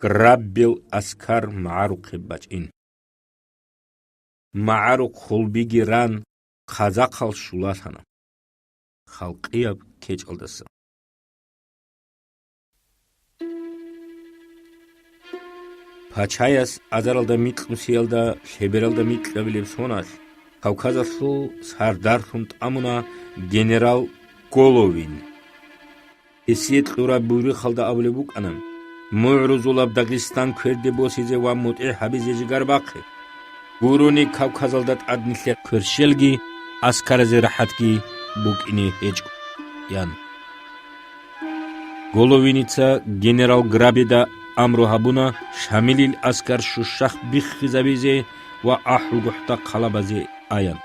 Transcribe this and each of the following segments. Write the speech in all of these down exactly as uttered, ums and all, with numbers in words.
Граббел аскар магӀарухъе бачӀин. МагӀарухъ хулбиги ран, хъазахъал щулалъана халкъияб кечӀалдаса. Пачаяс азаралда микьнусиялда лъебералда микьабилеб соналъ Кавказалъул сардарлъун тӀамуна генерал Головин. Гьесие кьураб буйрухъалда абулеб букӀана: «МугӀрузулаб Дагъистан кверде босизе ва мутӀигӀ гьабизе жигар бахъе. Гурони Кавказалда тӀад нилъер кверщелги аскаразе рахӀатги букӀине гьечӀо», – ян. Головиница генерал Грабеда амру гьабуна Шамилил аскар Шушах биххизабизе ва АхӀулгохӀда хъалабазе аян.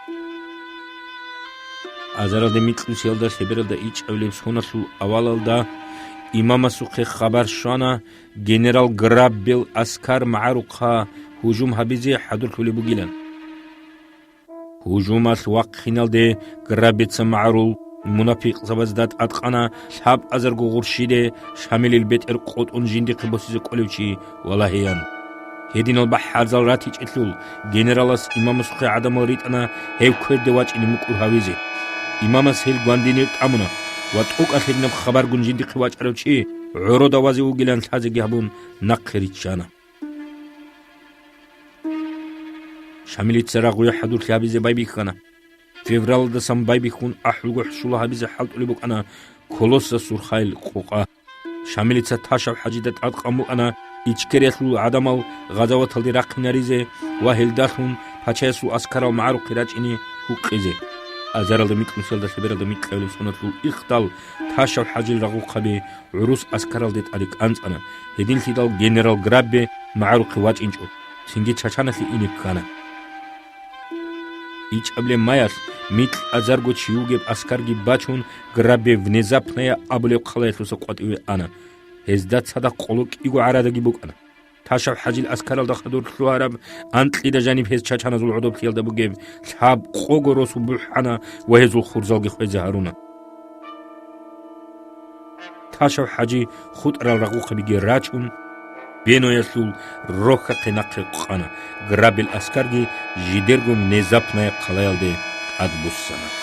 Азаралда микьнусиялда лъебералда ичӀабилеб соналъул авалалда имамасухъе хабар щвана генерал Граббел аскар магӀарухъа гьужум гьабизе хӀадурлъулеб бугилан. Гьужумалъ вахъиналде Граббеца магӀарул мунапикъзабазда тӀадкъана лъабазарго гъурщиде Шамилил бетӀер къотӀун жиндихъе босизе кӀолев чи валагьеян. Гьединал бахӀарзал ратичӀелъул, генералас имамасухъе гӀадамал ритӀана гьев кверде вачӀине мукӀур гьавизе. Имамас гьел гвандинир тӀамуна ва тӀокӀалъ гьединаб хабаргун жиндихъе вачӀарав чи гӀорода вазе вугилан лъазеги гьабун, нахъе риччана. Шамилица рагъуе хӀадурлъи гьабизе байбихьана. Февралдасан байбихьун АхӀулгохӀ щула гьабизе хӀалтӀулеб букӀана Колосса Сурхайил къокъа. Шамилица Ташав ХӀажида тӀадкъан букӀана Ичкериялъул гӀадамал гъазаваталде рахъинаризе ва гьелдалъун пачаясул аскарал магӀарухъе рачӀине гьукъизе. Азаралда микьнусиялда лъебералда микьабилеб соналъул ихдал Ташав ХӀажил рагъухъаби гӀурус аскаралде тӀаде кӀанцӀана, гьединлъидал генерал Граббе магӀарухъе вачӀинчӀо, цинги Чачаналъе ине ккана. ИчӀабилеб маялъ микьазарго чи вугеб аскарги бачун, Граббе Внезапная абулеб хъалаялъуса къватӀиве ана. Гьезда цадахъ къоло кӀиго гӀарадаги букӀана. Ташав ХӀажил аскаралда хадур лъугьараб анкьида жаниб гьез чачаназул гӀодоблъиялда бугеб лъабкъого росу бухӀана ва гьезул хурзалги хвезе гьаруна. Ташав ХӀажи хутӀарал рагъухъабиги рачун, Беноялъул рохьахъе нахъе къана, Граббел аскарги жидерго Внезапная хъалаялде тӀадбуссана.